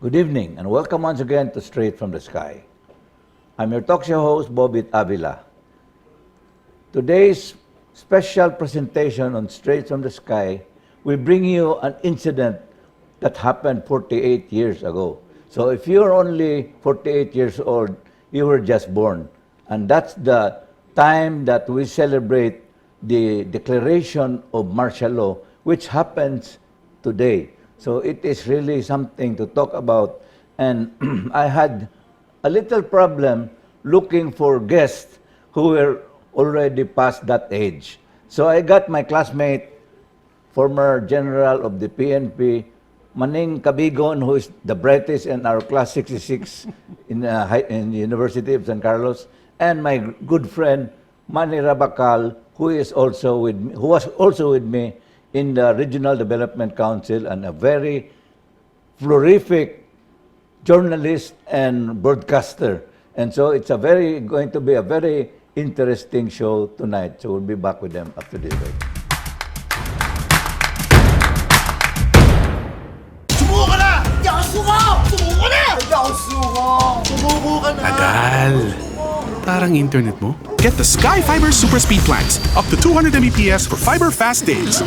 Good evening and welcome once again to Straight from the Sky. I'm your talk show host, Bobit Avila. Today's special presentation on Straight from the Sky will bring you an incident that happened 48 years ago. So if you're only 48 years old, you were just born. And that's the time that we celebrate the declaration of martial law, which happens today. So it is really something to talk about. And I had a little problem looking for guests who were already past that age. So I got my classmate, former general of the PNP, Maning Cabigon, who is the brightest in our class 66 in the University of San Carlos, and my good friend Manny Rabacal, who was also with me in the Regional Development Council and a very prolific journalist and broadcaster. And so it's a very going to be a very interesting show tonight. So we'll be back with them after this break. Sumuko ka na! Hindi ako suko! Sumuko ka na! Hindi ako suko! Sumuko ka na! Tagal. Parang internet mo? Get the Sky Fiber Super Speed plans, up to 200 Mbps for fiber fast days.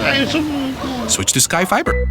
Switch to Sky Fiber.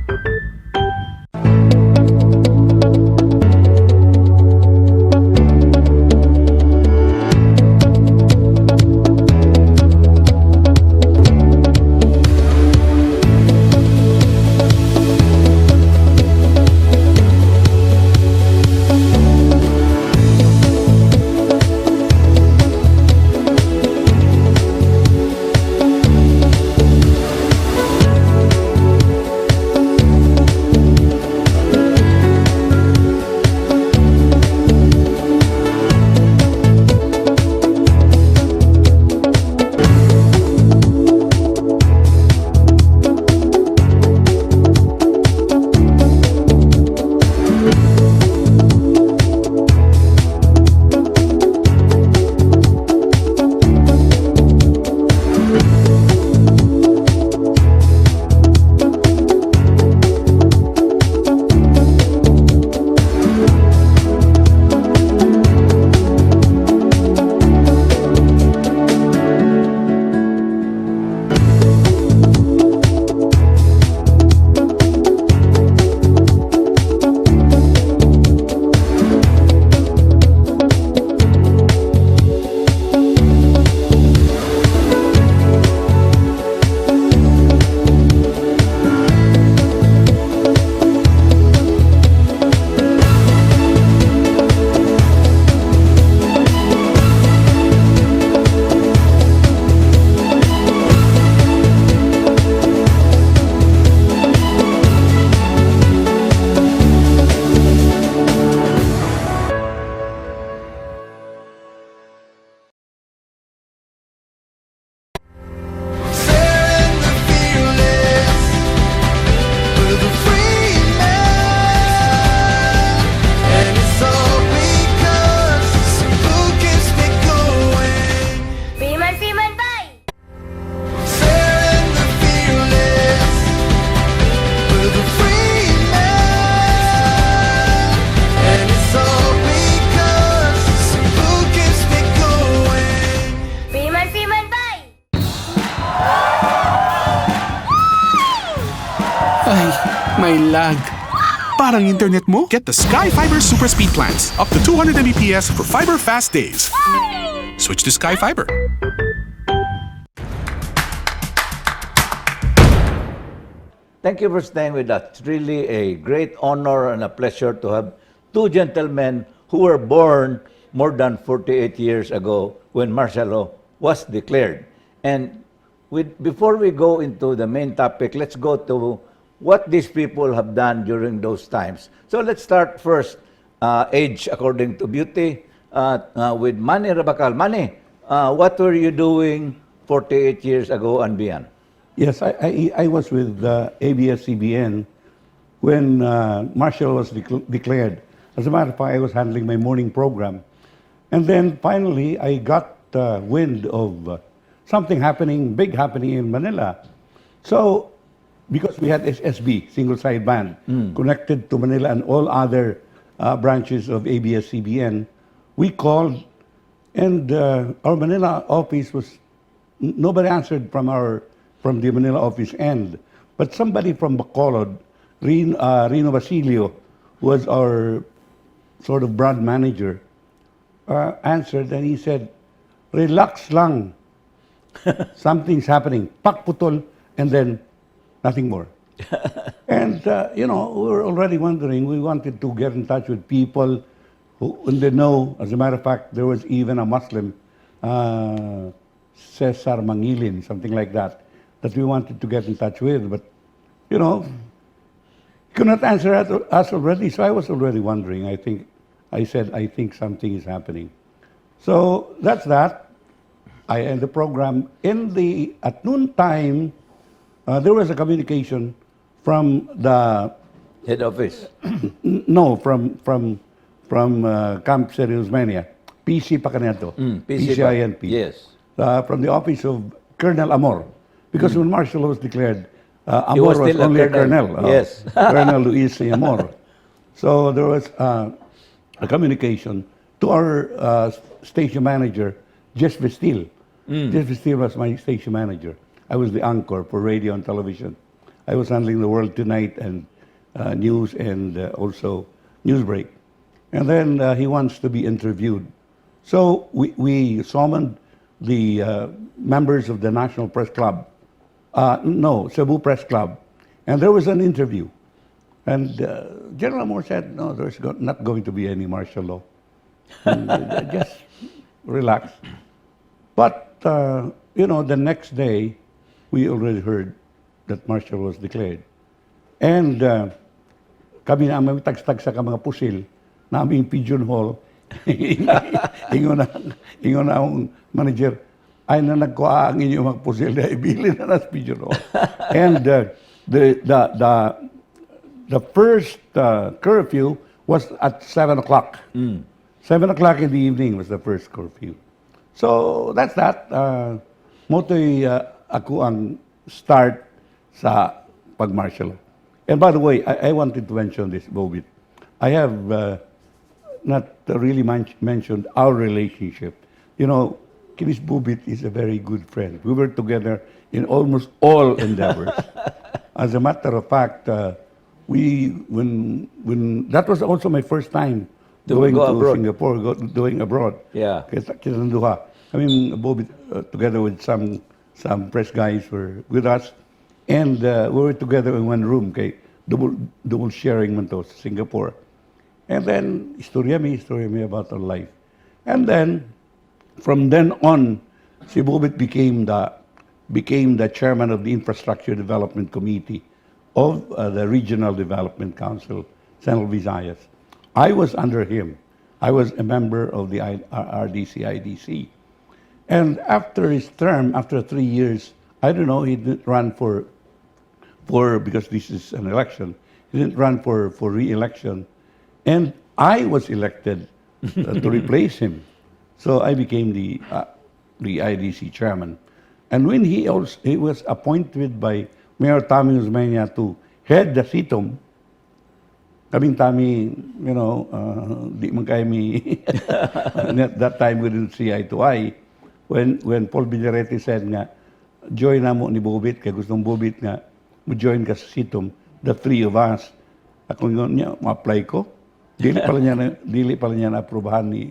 Fearing the fearless, we're the free men. And it's all because Cebu keeps me going. Freeman, Freeman, bye! Fearing the fearless, we're the free men. And it's all because Cebu keeps me going. Freeman, Freeman, bye! Ay, may lag. Parang internet mo? Get the Sky Fiber Super Speed plans, up to 200 Mbps for fiber fast days. Switch to Sky Fiber. Thank you for staying with us. It's really a great honor and a pleasure to have two gentlemen who were born more than 48 years ago when martial law was declared. And before we go into the main topic, let's go to what these people have done during those times. So let's start first, age according to beauty, with Manny Rabacal. Manny, what were you doing 48 years ago and beyond? Yes, I was with ABS-CBN when martial was declared. As a matter of fact, I was handling my morning program. And then finally, I got wind of something happening, big happening in Manila. So, because we had SSB, single side band, connected to Manila and all other branches of ABS-CBN. We called, and our Manila office was nobody answered from the Manila office end, but somebody from Bacolod, Rino Basilio, was our sort of brand manager, answered, and he said, "Relax lang. Something's happening." Pak putol, and then nothing more. And we were already wondering, we wanted to get in touch with people who in the know. As a matter of fact, there was even a Muslim, Cesar Mangilin, something like that, that we wanted to get in touch with. But he could not answer us already. So I was already wondering. I said, "I think something is happening." So that's that. I end the program. At noontime, there was a communication from the Head office. No, from Camp Cerio Osmeña. PC pa kaniadto. PC pa. PCINP. Yes. From the office of Colonel Amor. Because when martial law was declared, He Amor was was still a only a colonel. colonel. Colonel Luis C. Amor. So there was a communication to our station manager, Jess Vestil. Jess Vestil was my station manager. I was the anchor for radio and television. I was handling the World Tonight and news and also Newsbreak. And then he wants to be interviewed. So we summoned the members of the National Press Club. No, Cebu Press Club. And there was an interview. And General Amor said, "No, there's not going to be any martial law. And just relax." But the next day, we already heard that martial law was declared. And kami na ang tagstag sa mga pusil naming pigeon hole. Ingon na akong manager, "Ay na nagkuha ang inyong mga pusil na ibili na sa pigeon hall." And the first curfew was at 7 o'clock. 7 o'clock in the evening was the first curfew. So that's that. Mao to'y ako ang start sa pag-martial law. And by the way, I wanted to mention this, Bobit. I have not really mentioned our relationship. Kinis Bobit is a very good friend. We were together in almost all endeavors. As a matter of fact, we when that was also my first time To going go to abroad. Singapore, doing abroad. Kita duha. I mean, Bobit, together with some press guys were with us, and we were together in one room. Kay double sharing man to sa Singapore. And then istorya mi about our life. And then from then on, si Bobit became the chairman of the Infrastructure Development Committee of the Regional Development Council, Central Visayas. I was under him. I was a member of the RDC IDC. And after his term, after 3 years, I don't know, he didn't run for because this is an election, he didn't run for re-election. And I was elected to replace him. So I became the IDC chairman. And when he was appointed by Mayor Tommy Osmeña to head the CITOM, kaming Tommy, di man kay mi, at that time we didn't see eye to eye. When Paul Villarete said nga, "Join na mo ni Bobit, kay gustong Bobit nga, mo join ka sa CITOM, the three of us." Ako nga niya, ma-apply ko. Dili pala niya na-aprobahan ni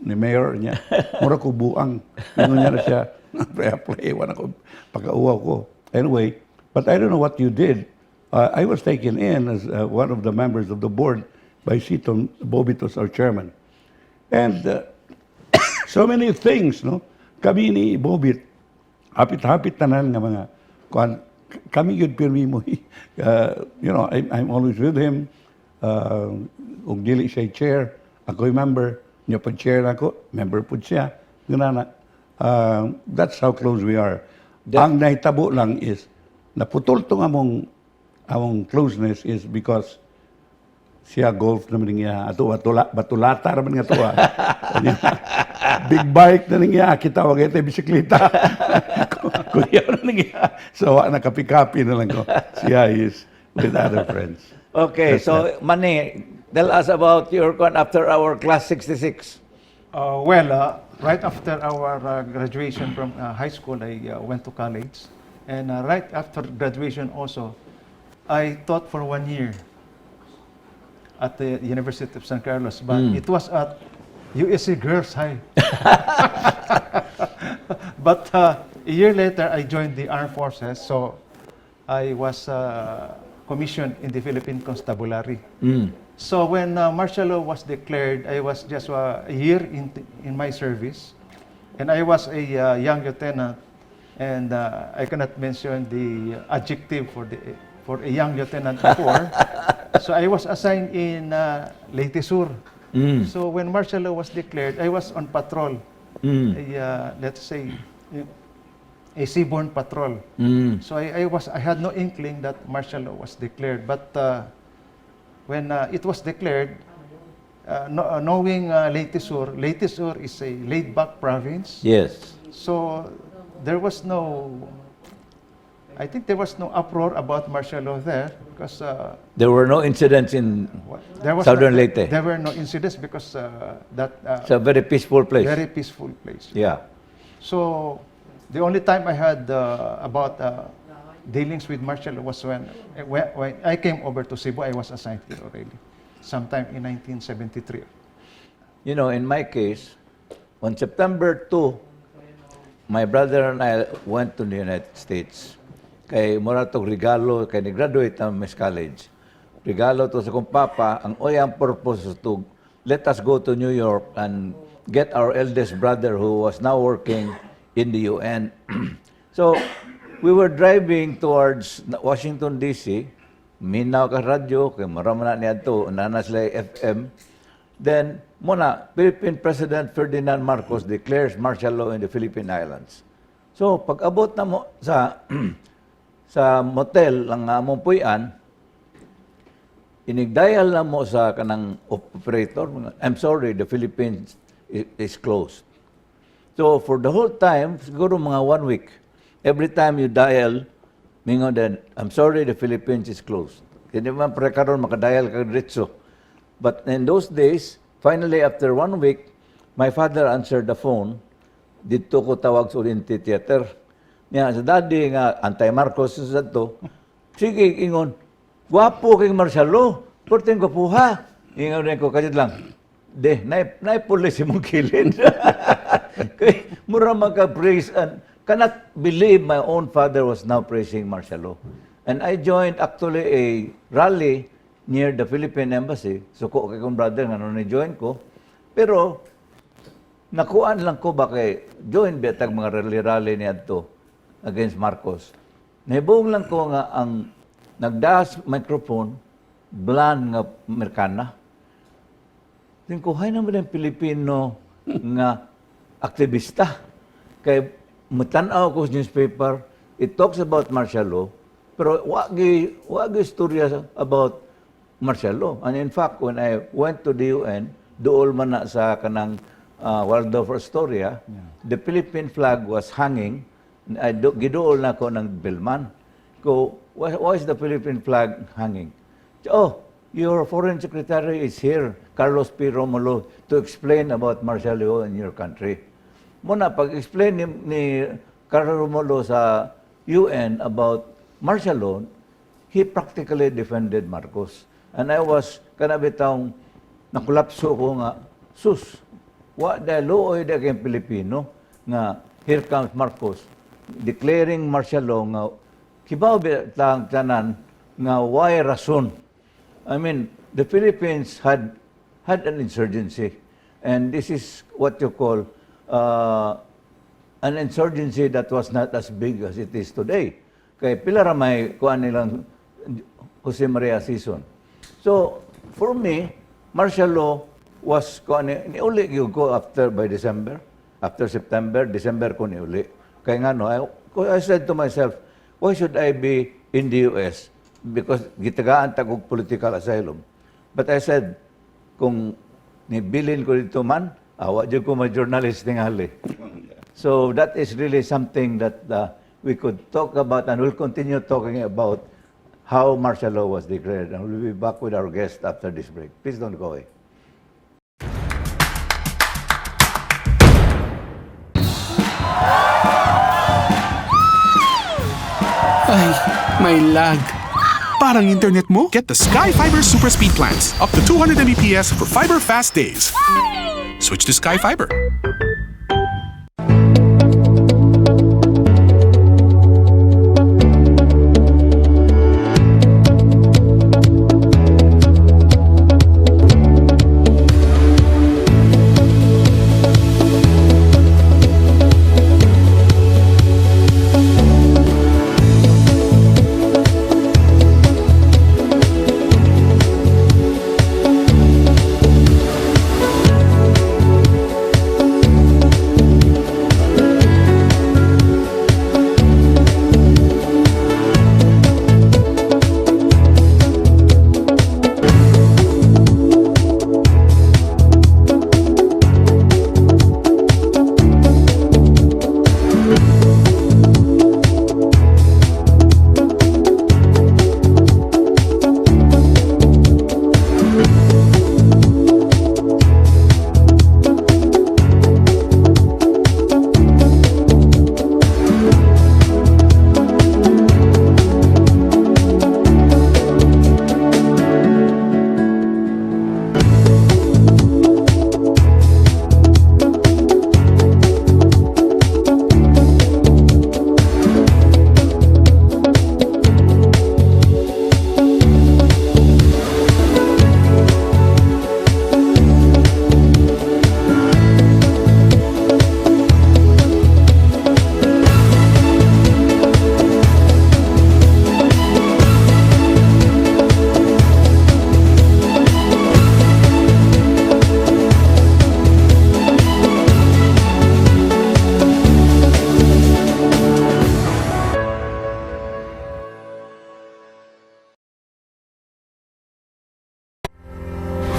mayor niya. Mura ko buang. Ingon niya na siya, apply, wala ko, pagkauwaw ko. Anyway, but I don't know what you did. I was taken in as one of the members of the board by CITOM. Bobit was our chairman. And so many things, no? Kami ni Bobit, hapit-hapit tanan nga mga kuan kami yun pirmi mo. I'm always with him. Ug dili siya chair, ako'y member, niya pag chair ako, member pud siya. Ganana. That's how close we are. Ang nahitabo lang is naputol tong among closeness is because siya golf naman niya ato batula batulata raman nga tuwa. Big bike na niya kita wag ito bisikleta kuya na niya, so wa na kapi-kapi na lang ko, siya is with other friends. Okay, so Manny, Tell us about your con after our class 66. Well, right after our graduation from high school, I went to college. And right after graduation also, I taught for one year at the University of San Carlos. But it was at USC Girls High. But a year later, I joined the armed forces. So I was commissioned in the Philippine Constabulary. So when martial law was declared, I was just a year in my service, and I was a young lieutenant, and I cannot mention the adjective for a young lieutenant before. So I was assigned in Leyte Sur. So when martial law was declared, I was on patrol, a, let's say, a seaborne patrol. So I had no inkling that martial law was declared, but when it was declared, no, knowing Leyte Sur, Leyte Sur is a laid-back province. So there was no, I think there was no uproar about martial law there because There were no incidents in there was Southern no, Leyte. There were no incidents because that It's a very peaceful place. Very peaceful place. So the only time I had about dealings with martial law was when I came over to Cebu. I was assigned here already, sometime in 1973. In my case, on September 2, my brother and I went to the United States. Kay mura tog regalo, kay ni-graduate na mi sa college. Regalo to sa akong papa, ang iyang purpose is to let us go to New York and get our eldest brother who was now working in the UN. So, we were driving towards Washington, D.C. Minaw ka radyo, kay mura man na niadto, naa na sila FM. Then, mao na, Philippine President Ferdinand Marcos declares martial law in the Philippine Islands. So, pag abot namo sa motel lang nga among puy-an, inig-dial namo sa kanang operator, "I'm sorry, the Philippines is closed." So, for the whole time, siguro mga one week, every time you dial, mingon din, "I'm sorry, the Philippines is closed." Hindi man pre karon makadial ka diretso. But in those days, finally after one week, my father answered the phone. Didto ko tawag sa Oriente Theater. Niya, sa daddy nga, anti-Marcos sa to, sige, ingon, "Gwapo kay martial law, perting gwapuha." Ingon rin ko, "Kadyot lang, de, naay pulis imong kilid." Kay, mura magka-praise and cannot believe my own father was now praising martial law. And I joined actually a rally near the Philippine Embassy. Suko kay kong brother nga nung ni-join ko. Pero nakuan lang ko ba kay join ba tag mga rally-rally niadto against Marcos. Nahibong lang ko nga ang nagdas microphone blan nga Amerikana. Think ko, hay naman ang Pilipino nga aktivista. Kay mutan-aw ko sa newspaper, it talks about martial law, pero wa gi istorya about martial law. And in fact, when I went to the UN, duol man na sa kanang Waldorf Astoria, the Philippine flag was hanging. I do, giduol nako ng bellman. Ko, why is the Philippine flag hanging? "Oh, your foreign secretary is here, Carlos P. Romulo, to explain about martial law in your country." Mao na, pag-explain ni Carlos Romulo sa UN about martial law, he practically defended Marcos. And I was, kana bitawng, nakulapso ko nga, sus, wa da luoy da kay Pilipino, nga here comes Marcos, declaring martial law nga, kibaw ba tanan nga why rason. I mean, the Philippines had had an insurgency. And this is what you call an insurgency that was not as big as it is today. Kay pila ra may kuan nilang Jose Maria Sison. So, for me, martial law was kuan ni niuli gyud ko after by December. After September, December ko niuli. Kay ngano, I said to myself, why should I be in the US? Because gitagaan ta og political asylum. But I said, kung nibilin ko didto man, awa jud ko ma-journalist tingali. So that is really something that we could talk about and we'll continue talking about. how martial law was declared. And we'll be back with our guest after this break. Please don't go away. Ay, may lag. Parang internet mo? Get the Sky Fiber Super Speed plans. Up to 200 Mbps for fiber fast days. Switch to Sky Fiber.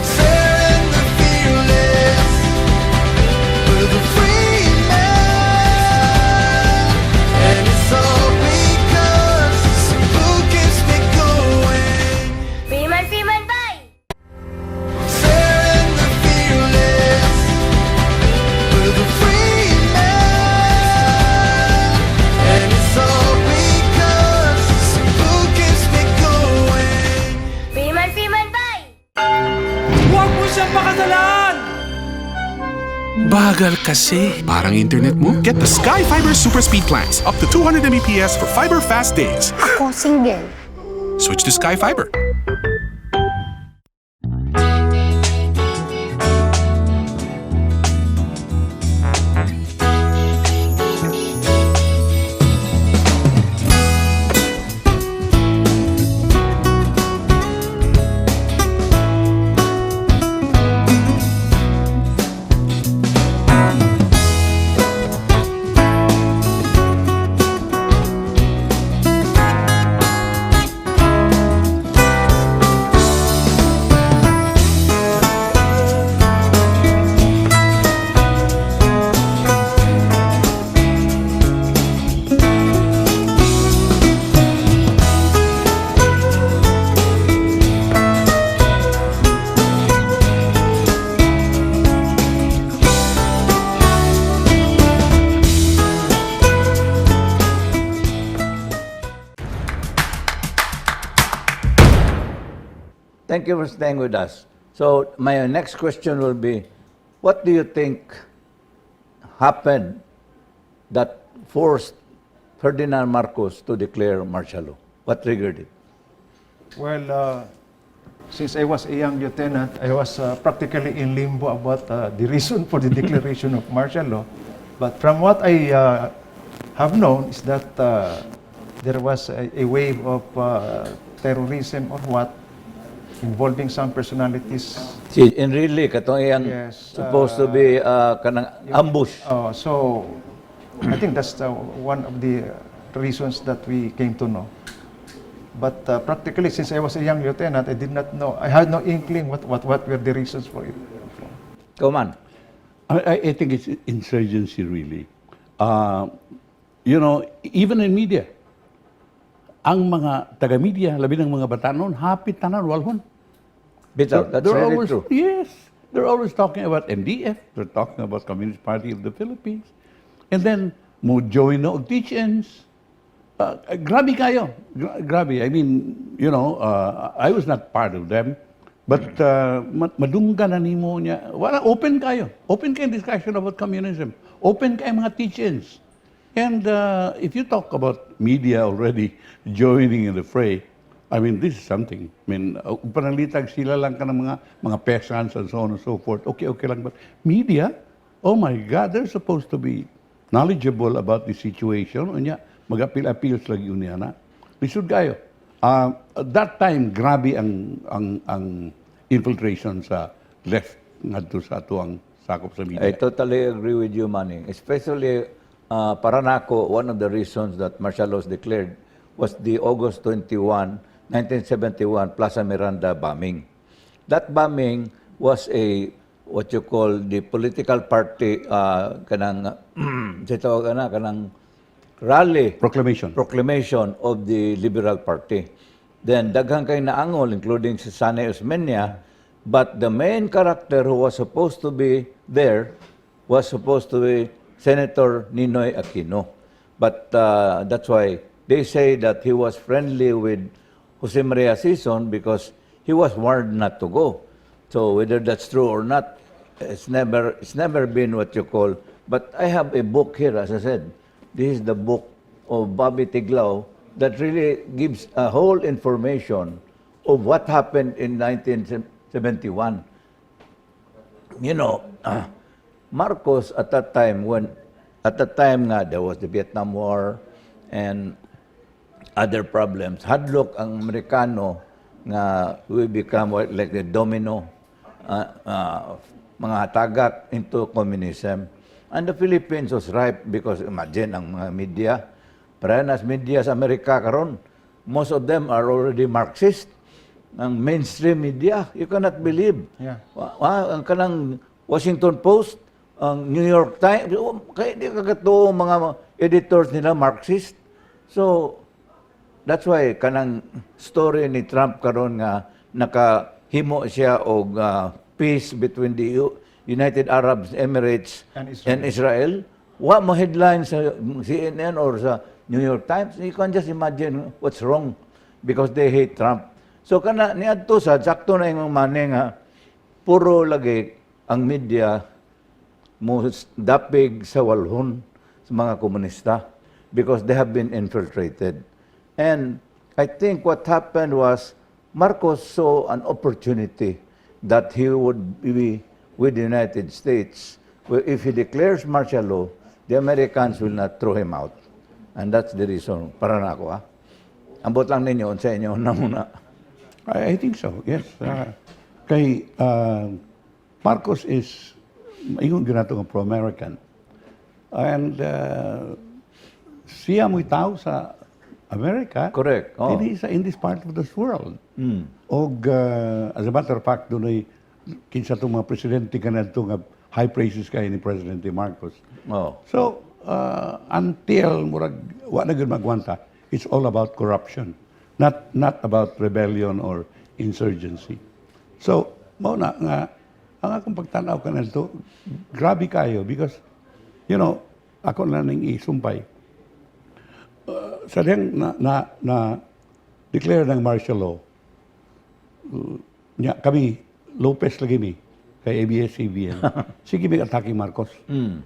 Fearing the fearless, we're the free men, and it's all because Cebu keeps me going. Freeman, Freeman, bye! Fearing the fearless, we're the free men, and it's all because Cebu keeps me going. Freeman, Freeman, bye! Huwag mo siyang pakasalan! Bagal kasi. Parang internet mo? Get the Sky Fiber Super Speed plans. Up to 200 Mbps for fiber fast days. Ako single. Switch to Sky Fiber. Thank you for staying with us. So my next question will be, what do you think happened that forced Ferdinand Marcos to declare martial law? What triggered it? Well, since I was a young lieutenant, I was practically in limbo about the reason for the declaration of martial law. But from what I have known is that there was a wave of terrorism or what involving some personalities. Si Enrile, katong iyang Yes, supposed to be kanang ambush. So I think that's one of the reasons that we came to know. But practically, since I was a young lieutenant, I did not know. I had no inkling what were the reasons for it. Ikaw man. I think it's insurgency, really. Even in media. Ang mga taga-media, labi ng mga batanon, hapit tanan, walhon. Bitaw, that's They're really always, true. Yes. They're always talking about MDF. They're talking about Communist Party of the Philippines. And then, mo join na og teach-ins. Grabe kayo. Grabe. I mean, I was not part of them. But madungga na nimo niya. Wala, open kayo. Open kayo discussion about communism. Open kayo mga teach-ins. And if you talk about media already joining in the fray, I mean, this is something. I mean, panalitag sila lang ka ng mga peasants and so on and so forth. Okay lang. But media, oh my God, they're supposed to be knowledgeable about the situation. Unya, mag-appeal-appeals lagi unya na. Lisod kayo. At that time, grabe ang infiltration sa left ngadto sa atuang sakop sa media. I totally agree with you, Manny. Especially, para nako, one of the reasons that martial law was declared was the August 21, 1971 Plaza Miranda bombing. That bombing was a what you call the political party kanang sa tawag ana kanang rally Proclamation. Proclamation of the Liberal Party. Then daghan kay naangol, including si Sonny Osmeña, but the main character who was supposed to be there was supposed to be Senator Ninoy Aquino. But that's why they say that he was friendly with Jose Maria Sison because he was warned not to go. So whether that's true or not, it's never been what you call. But I have a book here, as I said. This is the book of Bobby Tiglao that really gives a whole information of what happened in 1971. Marcos at that time, when at that time nga there was the Vietnam War and other problems. Hadlok ang Amerikano nga we become what, like the domino mga tagak into communism. And the Philippines was ripe because imagine ang mga media, parehas media sa Amerika karon, most of them are already Marxist. Ang mainstream media, you cannot believe. Ang kanang Washington Post, ang New York Times, oh, kaya di kagatuo mga editors nila Marxist. So, that's why kanang story ni Trump karon nga nakahimo siya og peace between the United Arab Emirates And Israel. And Israel. Wa mo headline sa CNN or sa New York Times. You can just imagine what's wrong because they hate Trump. So kana niadto sa sakto na imong mane nga puro lagi ang media mo dapig sa walhon sa mga komunista because they have been infiltrated. And I think what happened was Marcos saw an opportunity that he would be with the United States. Well, if he declares martial law, the Americans will not throw him out. And that's the reason. Para na ako, ah. Ambot lang ninyo, sa inyo na muna. I think so, yes. Kay Marcos is, maingon gyud nato nga pro-American. And siya mo'y tao sa America. Correct, oh. Dinhi sa in this part of this world. Og as a matter of fact, dunay kinsa itong mga presidente kanadto nga high praises kay ni Presidente Marcos. So, until murag wa na gyud magwanta, it's all about corruption, not about rebellion or insurgency. So, mao na nga ang akong pagtan-aw kanadto, grabe kayo because ako na ning isumpay. Sa diyang na declare ng martial law, nya kami Lopez lagi mi kay ABS-CBN. Sige mi atake Marcos.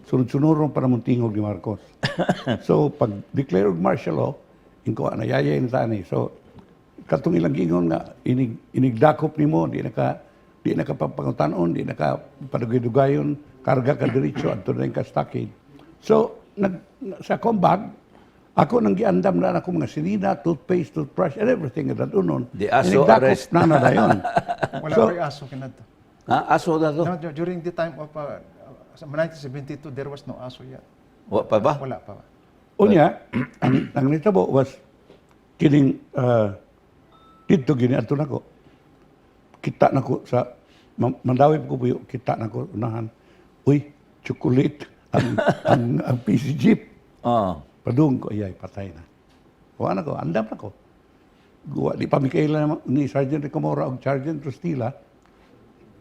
Sunod-sunuron pa namong tingog ni Marcos. So pag declare og martial law, inko na yaya na tani. So katong ilang giingon nga inig inigdakop nimo di na ka papangutan-on, di na ka padugay-dugayon, karga ka diretso adto na ka stockade. So sa akong bag, ako nang giandam na ako mga sinina, toothpaste, toothbrush, and everything nga dad-unon. The aso Inigdakop arrest. na dayon. Wala So, pa aso kinadto. Ha? Aso na to? No, during the time of 1972, there was no aso yet. Wa pa ba? Wala pa. Unya, ang nitabo was kining didto gini adto nako. Kita nako sa Mandawi ko puyo, kita nako unahan. Uy, chocolate ang PC jeep. Oh. Padung ko, ayay, patay na. Wa na ko, andam na ko. Guwa, di pa mi kaila ni Sergeant Ricamora og Sergeant Rostila.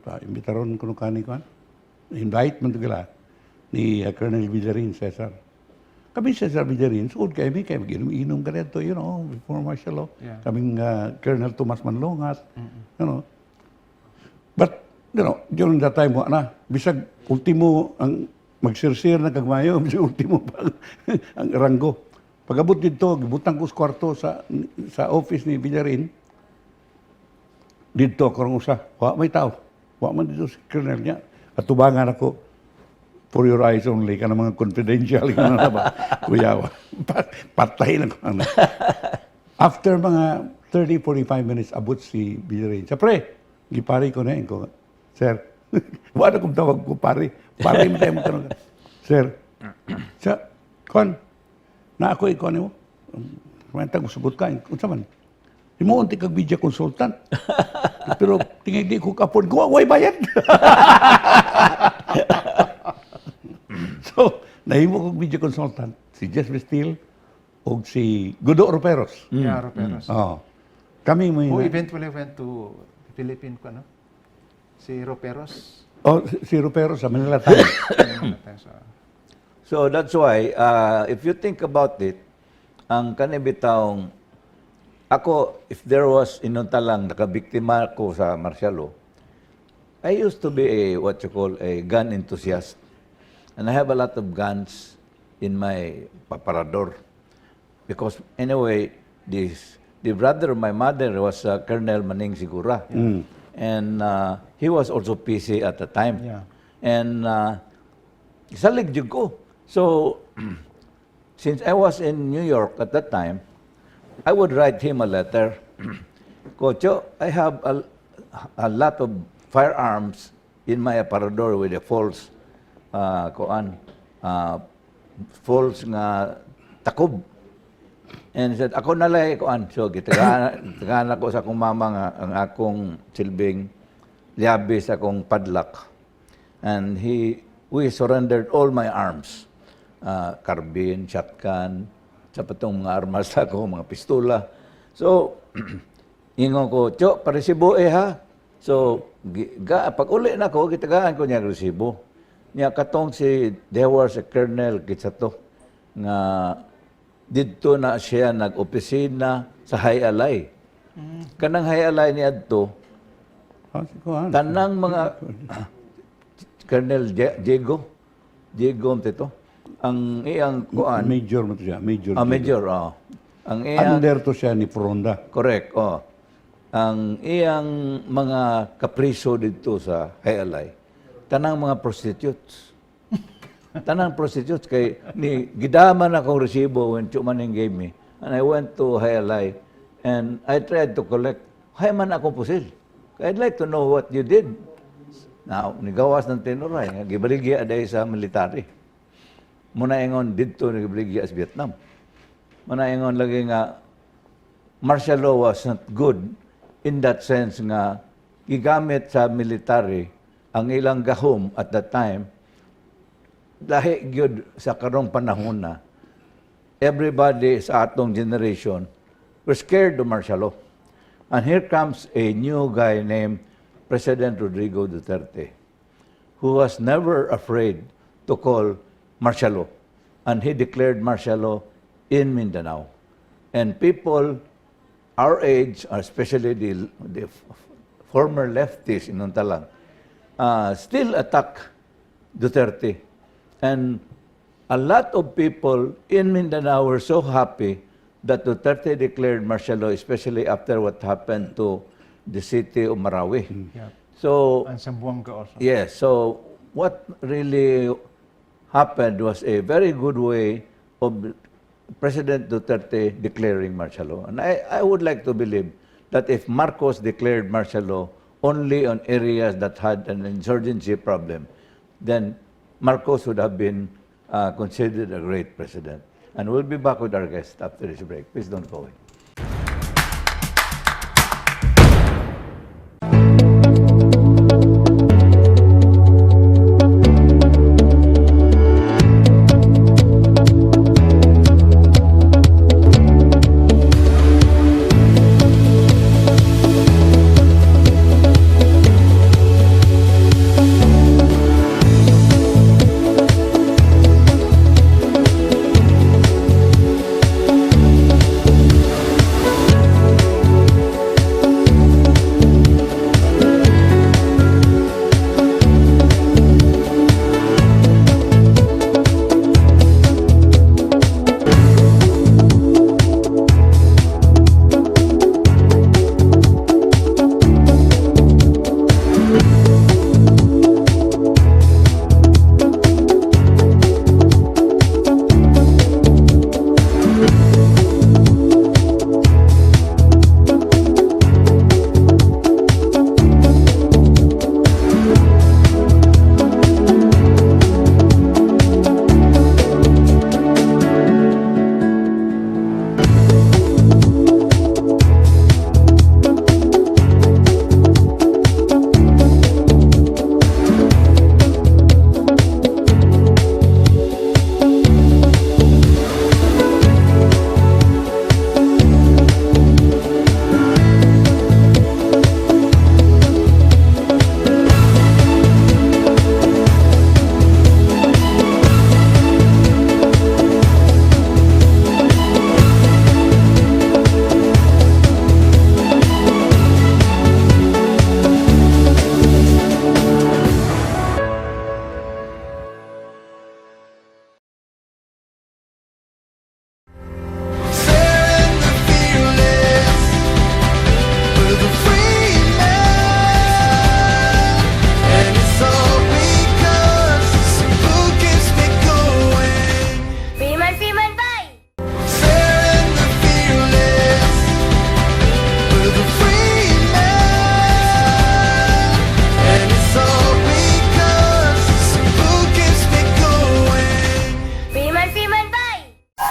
Pa, imbitaron kuno kani kuan. Invite man to gila ni Colonel Villarin Cesar. Kami Cesar Villarin, suod kay mi kay mag-inom-inom ka dito, before martial law. Kaming Colonel Tomas Manlongat. But during that time, wa na. Bisag ultimo ang magsirsir na kagmayo, bisag ultimo pa ang ranggo. Pag-abot dito, gibutang ko sa kwarto sa office ni Villarin. Dito ako rong usa. Wa may tao. Wa man dito si Colonel niya. At tubangan ako, "For your eyes only," kana mga confidential kana na ba? Kuya, patay na ko. Ano. After mga 30, 45 minutes, abot si Villarin. Sa pre, gipari ko na yun. Ko, "Sir," wala kong tawag ko, pare. Pare mo tayo mo tanong. "Sir, sa, kon, na ako ikaw mo. Kumenta ko sugot ka. Unsa man? Imo unti kag media consultant. Pero tingay di ko kapon ko, way bayad." So, nahimo kog media consultant si Jess Vestil ug si Gudo Roperos. Yeah, Roperos. Oh. Kami mo Who eventually went to Philippine, ano? Si Roperos. Oh, si Roperos sa Manila Times. So that's why, if you think about it, ang kanibitawng, ako, if there was inuntalang nakabiktima ko sa martial law, I used to be a, what you call, a gun enthusiast. And I have a lot of guns in my aparador. Because anyway, the brother of my mother was Colonel Maning Sigura. And he was also PC at the time. And salig jud ko. So, since I was in New York at that time, I would write him a letter. "Kocho, I have a lot of firearms in my aparador with a false kuan, false nga takob." And he said, "Ako na lang kuan." So, gitagaan ako sa akong mama nga ang akong silbing liabi sa akong padlock. And we surrendered all my arms. Carbine, shotgun, sa patong mga armas ako, mga pistola. So, ingon ko, "Cho, paresibo eh ha." So, pag uli na ko, gitagaan ko niya ang resibo. Niya katong si, there was a colonel, kitsa to, nga didto na siya nag-opisina sa Jai Alai. Kanang Jai Alai ni adto, Oh, si Kuan. Tanang mga Colonel Diego, Diego tito, ang iyang kuan, Major mo to siya, major. Ah, major, oh. Ang iyang Under to siya ni Fronda. Correct, oh. Ang iyang mga kapriso dito sa Jai Alai, tanang mga prostitutes. Tanang prostitutes kay ni gidaman akong resibo when Chumaning gave me. And I went to Jai Alai and I tried to collect, "Hay man akong pusil. I'd like to know what you did." Now, nigawas ng tinuray, nga gibaligya dahil sa military. Muna ingon didto gibaligya sa Vietnam. Muna ingon lagi nga martial law was not good in that sense nga gigamit sa military ang ilang gahom at that time, lahi gyud sa karong panahon na everybody sa atong generation were scared of martial law. And here comes a new guy named President Rodrigo Duterte, who was never afraid to call martial law. And he declared martial law in Mindanao. And people our age, especially the former leftists in Untalang, still attack Duterte. And a lot of people in Mindanao were so happy that Duterte declared martial law, especially after what happened to the city of Marawi. So, And Zamboanga also. Yes. So what really happened was a very good way of President Duterte declaring martial law. And I would like to believe that if Marcos declared martial law only on areas that had an insurgency problem, then Marcos would have been considered a great president. And we'll be back with our guest after this break. Please don't go away.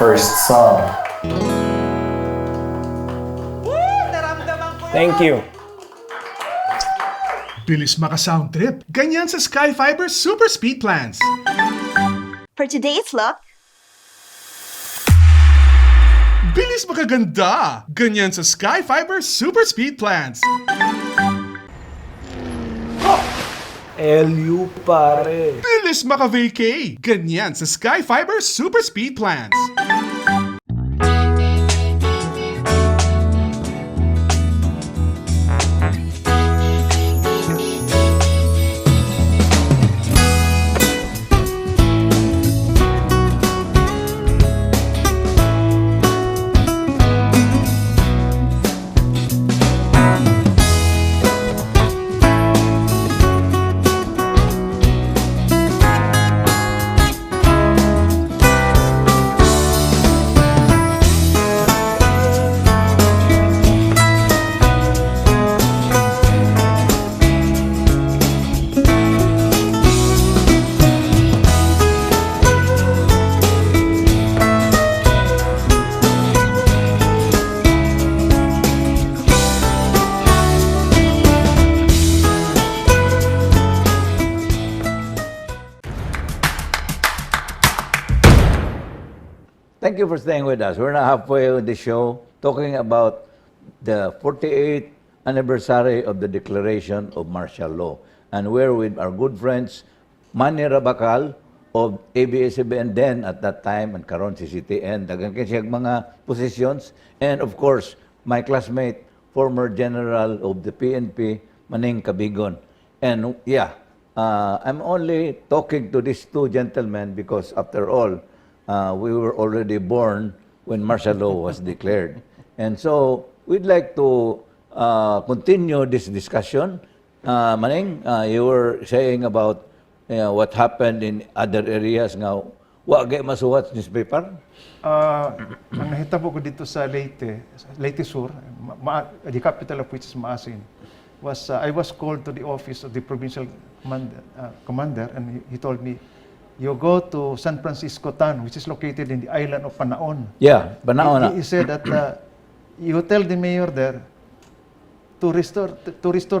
first song. Thank you. Bilis maka-sound trip. Ganyan sa Sky Fiber Super Speed Plans. For today's look, Bilis makaganda. Ganyan sa Sky Fiber Super Speed Plans. LU pare. Bilis maka-vacay. Ganyan sa Sky Fiber Super Speed Plans. Thank you for staying with us. We're now halfway with the show talking about the 48th anniversary of the declaration of martial law. And we're with our good friends, Manny Rabacal of ABS-CBN then at that time and karon CCTN, daghan kay siyang mga positions. And of course, my classmate, former general of the PNP, Maning Cabigon. And yeah, I'm only talking to these two gentlemen because after all, we were already born when martial law was declared. And so we'd like to continue this discussion. Maning, you were saying about what happened in other areas nga wa gay masuwat sa newspaper. Ang nahitabo ko didto sa Leyte, Leyte Sur, the capital of which is Maasin, was I was called to the office of the provincial commander and he told me, "You go to San Francisco Town, which is located in the island of Panaon." Yeah, Panaon na. He said that you tell the mayor there to restore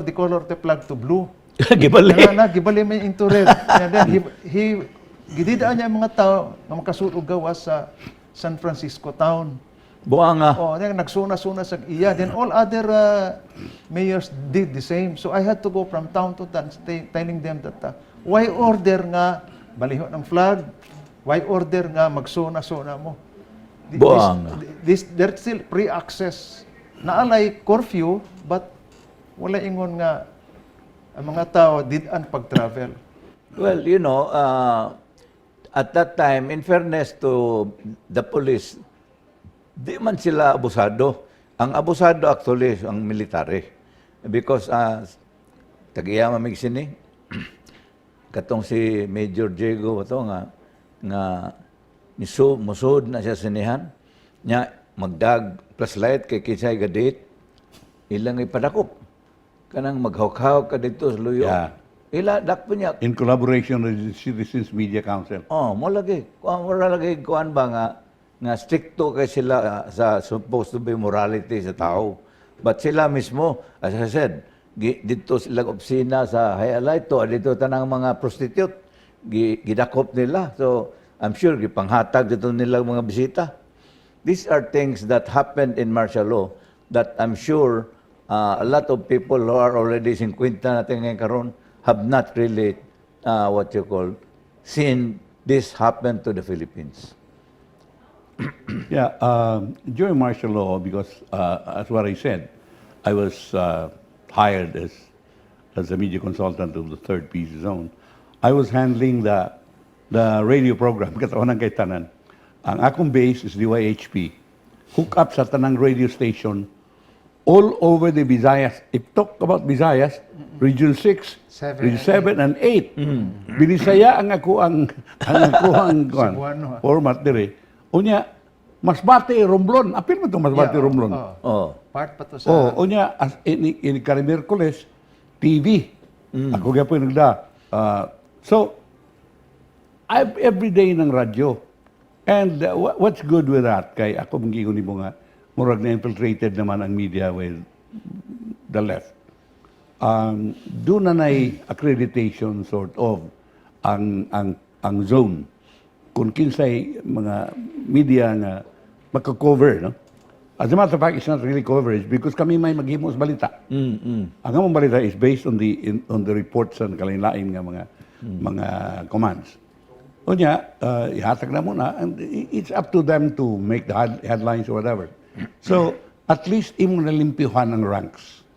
the color of the flag to blue. Gibali. Na, gibali may into red. And then he gididaan niya ang mga tao nga makasulod gawas sa San Francisco Town. Buang nga. Oh, then nagsuna-suna sa iya. Then all other mayors did the same. So I had to go from town to town telling them that why order nga baliho ng flag? Why order nga magsuna-suna mo? Buang. This, there's still pre-access. Naa lay curfew, but wala ingon nga ang mga tao did-an pag-travel. Well, at that time, in fairness to the police, di man sila abusado. Ang abusado actually ang military. Because, tag-iya mamig sini, katong si Major Diego to nga nisu, musud na siya sinihan nya magdag flashlight kay kinsay gadate ilang ipadakop kanang maghawk-hawk ka didto sa luyo ila dakpo niya. In collaboration with the Citizens Media Council. Oh, mo lagi. Kuan wala lagi kuan ba nga stricto kay sila sa supposed to be morality sa tao. But sila mismo, as I said, didto sila opisina sa Highlight to, didto tanang mga prostitute gidakop nila. So, I'm sure gipanghatag didto nila mga bisita. These are things that happened in martial law that I'm sure a lot of people who are already 50 natin ngayon karon have not really what you call seen this happen to the Philippines. Yeah, during martial law, because as what I said, I was hired as a media consultant of the Third Peace Zone. I was handling the radio program, katawanan kay tanan. Ang akong base is DYHP. Hook up sa tanang radio station all over the Visayas. If talk about Visayas, Region 6, 7 Region and 7 and 8. Binisaya ang ako ang kuan, Cebuano, ah. format dire. Unya Masbate Romblon, apil mo to Masbate Romblon. Oh. Oh. Part pa to sa Oh, unya as in kada Miyerkules TV. Ako gyapon nagda. Ah, so every day ng radyo. And what's good with that? Kay ako mong nimo nga murag na infiltrated naman ang media with the left. Duna na'y accreditation sort of ang zone kung kinsay mga media nga maka-cover, no? As a matter of fact, it's not really coverage because kami may maghimo sa balita. Ang among balita is based on the reports sa kalain-lain nga mga commands. Unya, ihatag na muna, and it's up to them to make the headlines or whatever. So, at least imong nalimpyuhan ang ranks.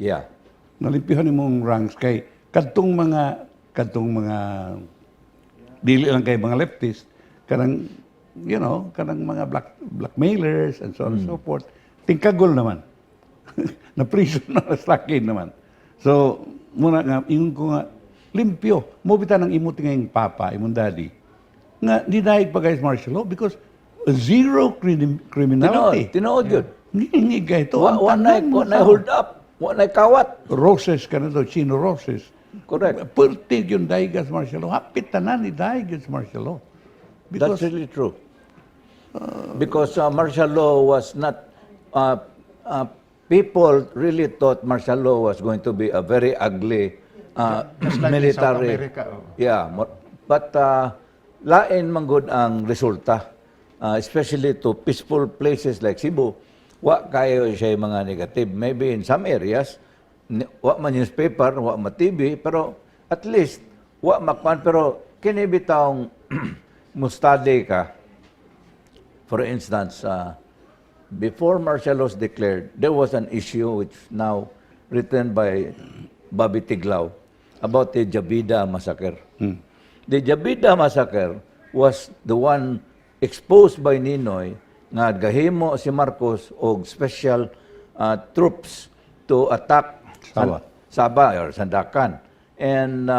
Nalimpyuhan imong ranks kay kadtong mga dili lang kay mga leftist, kanang kanang mga blackmailers and so on and so forth. Tingkagol naman. Na prison na sakin naman. So, muna nga ingon ko nga limpyo. Mao bitaw nang imo tingayng papa, imong daddy, nga didayeg pa guys martial law because zero criminality. Tinuod, tinuod yun. Ngingig kay ito. Wa, Ang wa na, tanan wa mo na tao. hold up. Wa na kawat. Roses ka na to, Chino Roses. Correct. Perti yung dayeg sa martial law. Hapit tanan ni dayeg sa martial law. That's Because really true. Because martial law was not, people really thought martial law was going to be a very ugly Just like in South military. America, oh. Yeah, but lain man gud ang resulta. Especially to peaceful places like Cebu, wa kayo siya mga negative. Maybe in some areas, wa man newspaper, wa man TV, pero at least wa makuan, pero kini bitawng mustudy ka. For instance, before martial law was declared, there was an issue which now written by Bobby Tiglao about the Jabidah massacre. The Jabidah massacre was the one exposed by Ninoy nga gahimo si Marcos og special troops to attack Sabah. Sabah or Sandakan. And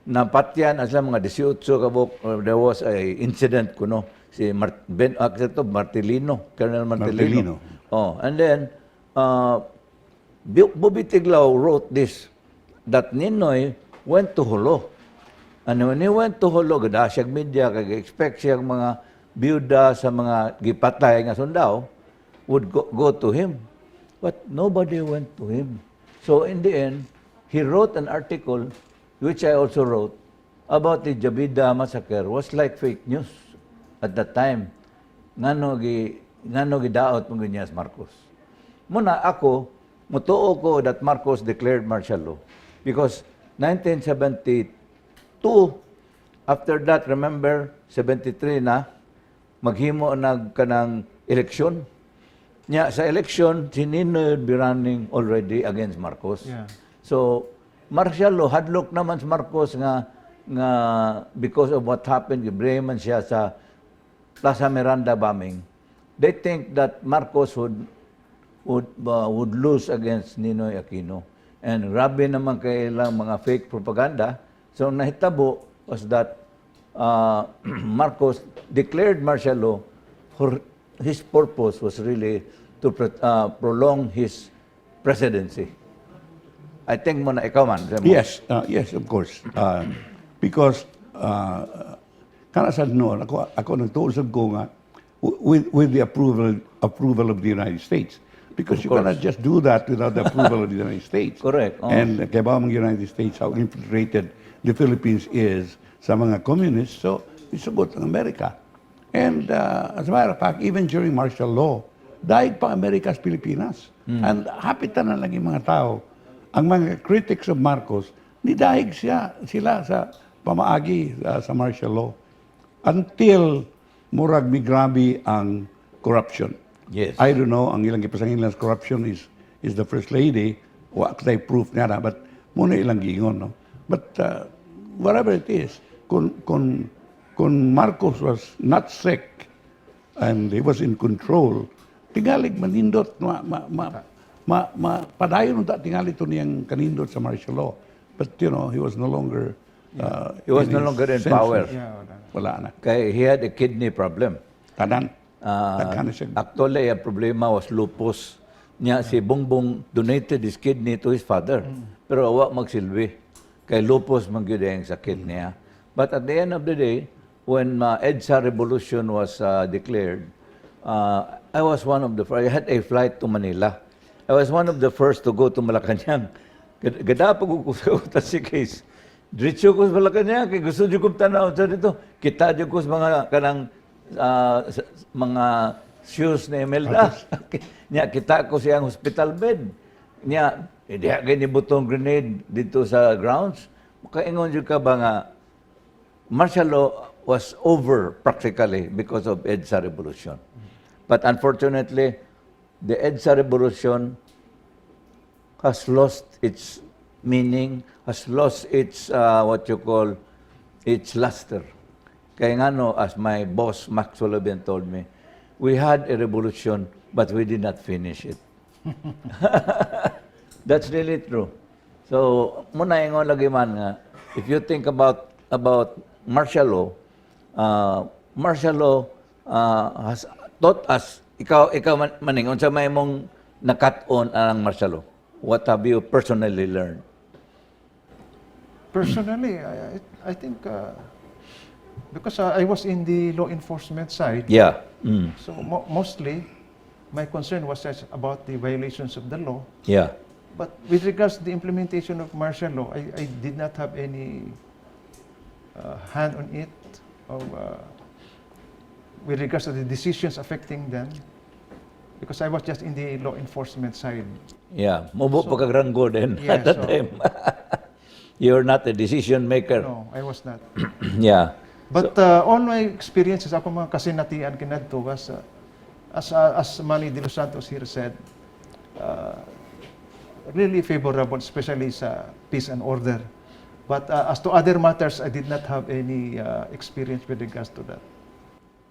napatyan ang sila mga 18 kabuk, there was a incident kuno si Mart Ben ito, Martelino, Colonel Martelino. Martelino. Oh, and then Bobby Tiglao wrote this, that Ninoy went to Jolo. And when he went to Jolo, gada siya media, kag expect siya mga biyuda sa mga gipatay nga sundao would go to him. But nobody went to him. So in the end, he wrote an article, which I also wrote, about the Jabidah massacre was like fake news at that time. Ngano gidaot mo niya si Marcos. Muna ako, mutuo ko that Marcos declared martial law. Because 1972, after that, remember, 73 na, maghimo nag kanang eleksyon. Nya sa election, si Ninoy would be running already against Marcos. So, martial law, hadlok naman si Marcos nga because of what happened, giblame man siya sa Plaza Miranda bombing. They think that Marcos would lose against Ninoy Aquino. And grabe naman kay ilang mga fake propaganda. So nahitabo was that Marcos declared martial law for his purpose was really to prolong his presidency. I think mo na ikaw man. Mo. Yes, of course. Because kana sa noon, ako nagtuo sad ko nga with the approval of the United States. Because Of you course. Cannot just do that without the approval of the United States. Correct, oh. And kay ba ang United States how infiltrated the Philippines is sa mga communists, so isugot ang Amerika. And as a matter of fact, even during martial law, dayeg pa Amerika sa Pilipinas. And hapit na lang yung mga tao. Ang mga critics of Marcos, nidayeg sila sa pamaagi sa martial law. Until murag migrabe ang corruption. I don't know, ang ilang gipasangin lang sa corruption is the First Lady. Wa tay proof nga na, but muna ilang giingon, no? But whatever it is, kung Marcos was not sick and he was in control, tingalig manindot, ma padayon unta tingali to niyang kanindot sa martial law. But he was no longer He was in no his longer in senses. Power. Yeah, wala na. Wala na. Kay he had a kidney problem. Tanan. Daghan na siya. Actually, ang problema was lupus. Nya si Bongbong donated his kidney to his father. Pero wa magsilbi. Kay lupus man gyud ang sakit niya. But at the end of the day, When EDSA revolution was declared, I was one of the first. I had a flight to Manila. I was one of the first to go to Malacanang. Gadapag ko sa si case. Diretso ko sa Malacanang, kay gusto jud kong tanaw sa didto. Kita jud ko sa mga kanang mga shoes ni Imelda. Nya kita ko siyang hospital bed. Nya diha kay nibutong grenade didto sa grounds. Makaingon jud ka ba nga martial law was over practically because of EDSA revolution. But unfortunately, the EDSA revolution has lost its meaning, has lost its, what you call, its luster. Kaya nga no, as my boss Max Sullivan told me, "We had a revolution, but we did not finish it." That's really true. So, mao na ingon lagi man nga, if you think about martial law has taught us, ikaw man, Maning, unsa may imong nakat-on ang martial law? What have you personally learned? Personally, I think because I was in the law enforcement side, so mostly my concern was just about the violations of the law. But with regards to the implementation of martial law, I did not have any hand on it or with regards to the decisions affecting them because I was just in the law enforcement side. Yeah. Mubo pa kag ranggo then at that time. You're not a decision maker. No, I was not. But all my experiences, ako mga kasinatian kinadto was, as Manny De Los Santos here said, really favorable, especially sa peace and order. But as to other matters, I did not have any experience with regards to that.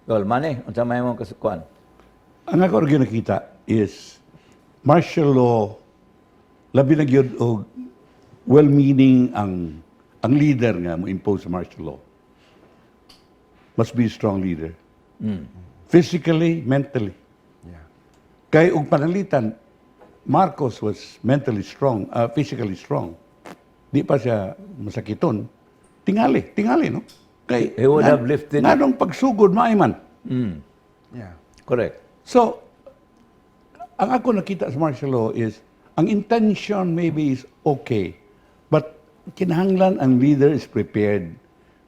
Well, Manny, unsa may imong kasukuan? Ang ako rin nakita is martial law, labi na gyud og well-meaning ang leader nga mo impose martial law. Must be a strong leader. Physically, mentally. Kay og pananglitan, Marcos was mentally strong, physically strong. Di pa siya masakiton. Tingali, tingali, no? Kay, He would have lifted- Nganong pagsugod, maay man. Correct. So, ang ako nakita sa martial law is, ang intention maybe is okay, but kinahanglan ang leader is prepared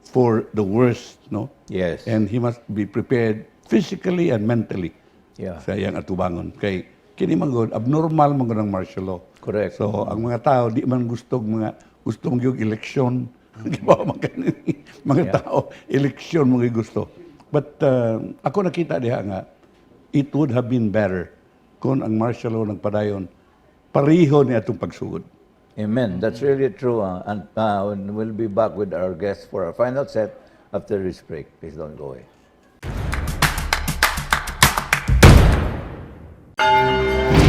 for the worst, no? Yes. And he must be prepared physically and mentally sa iyang atubangon. Kay kini man gud, abnormal man gud ang martial law. Correct. So, ang mga tao di man gusto mga gusto mo yung eleksyon. Di ba man kani mga tao eleksyon mo gusto. But ako nakita diha nga it would have been better kung ang martial law nagpadayon pareho ni atong pagsugod. Amen. That's really true. And we'll be back with our guests for our final set after this break. Please don't go away.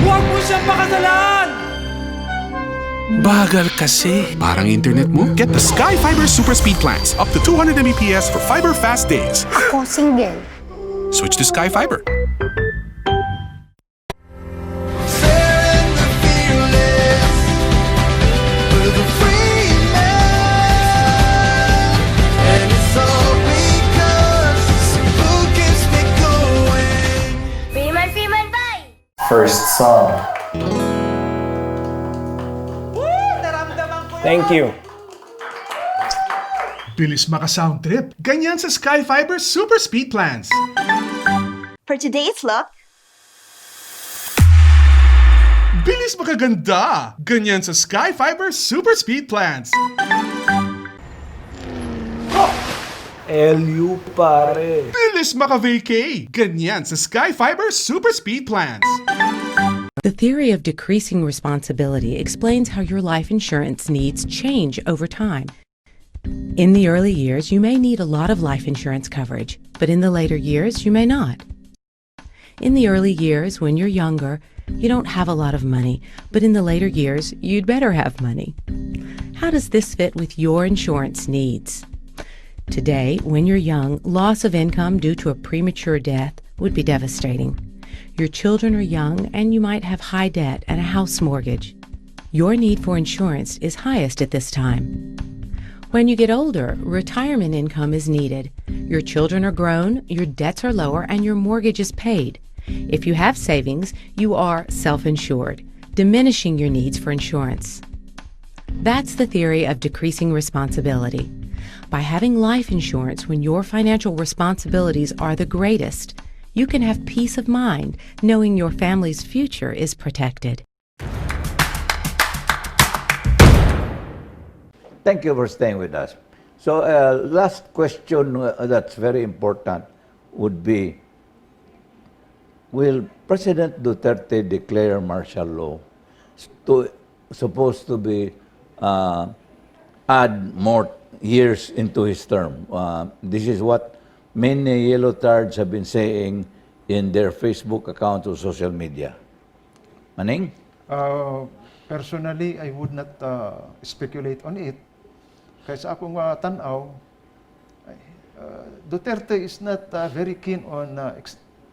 Huwag mo siyang pakasalan! Bagal kasi. Parang internet mo? Get the Sky Fiber Super Speed plans. Up to 200 Mbps for fiber fast days. Ako single. Switch to Sky Fiber. Sharing the fearless with a free man. And it's all because Cebu keeps me going. Freeman, Freeman, bye! First song. Thank you. Bilis maka-sound trip. Ganyan sa Sky Fiber Super Speed plans. For today's look, Bilis makaganda. Ganyan sa Sky Fiber Super Speed plans. LU pare. Bilis maka-vacay. Ganyan sa Sky Fiber Super Speed plans. The theory of decreasing responsibility explains how your life insurance needs change over time. In the early years, you may need a lot of life insurance coverage, but in the later years, you may not. In the early years, when you're younger, you don't have a lot of money, but in the later years, you'd better have money. How does this fit with your insurance needs? Today, when you're young, loss of income due to a premature death would be devastating. Your children are young and you might have high debt and a house mortgage. Your need for insurance is highest at this time. When you get older, retirement income is needed. Your children are grown, your debts are lower, and your mortgage is paid. If you have savings, you are self insured, diminishing your needs for insurance. That's the theory of decreasing responsibility. By having life insurance when your financial responsibilities are the greatest, you can have peace of mind knowing your family's future is protected. Thank you for staying with us. So, last question that's very important would be, will President Duterte declare martial law to supposed to be add more years into his term? This is what many yellow tards have been saying in their Facebook accounts or social media. Maning? Personally, I would not speculate on it. Kaya sa akong tanaw, ay, Duterte is not very keen on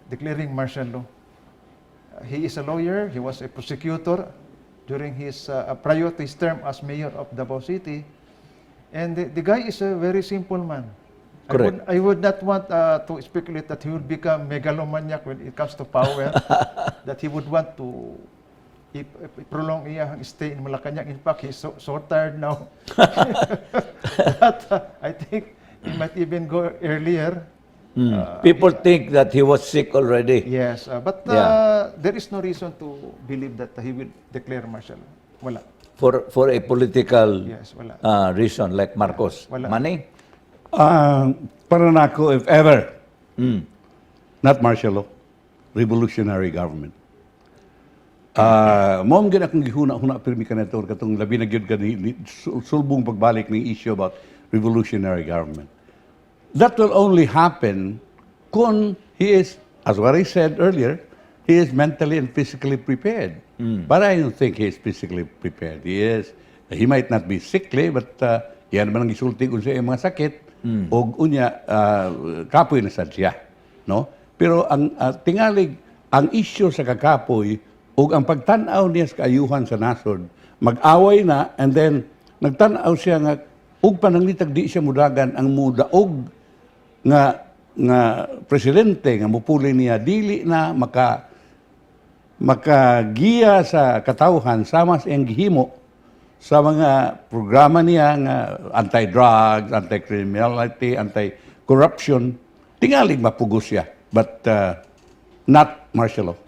declaring martial law. He is a lawyer, he was a prosecutor during his prior to his term as mayor of Davao City. And the guy is a very simple man. I Correct. would not want to speculate that he would become megalomaniac when it comes to power, that he would want to prolong iyang stay in Malacanang. In fact, he's so tired now. But I think he might even go earlier. People think that he was sick already. Yes, but there is no reason to believe that he will declare martial law. Wala. For a political Yes, wala. Reason like Marcos. Wala. Money? Para nako, if ever, not martial law, revolutionary government. Mao man gyud akong gihuna-huna pirmi kanato katong labi na gyud kani sulbong pagbalik ni issue about revolutionary government. That will only happen kung he is, as what I said earlier, he is mentally and physically prepared. But I don't think he is physically prepared. He might not be sickly, but yan man ang gisulti kung sa iyang mga sakit, og unya, kapoy na sad siya. No? Pero ang tingalig, ang issue sa kakapoy, ug ang pagtan-aw niya sa kaayuhan sa nasod, mag-away na, and then nagtan-aw siya nga, ug pananglitag di siya mudagan ang mudaog nga presidente nga mupuli niya dili na makagiya sa katawhan sama sa iyang gihimo sa mga programa niya nga anti-drugs, anti-criminality, anti-corruption, tingalig mapugos siya. But not martial law.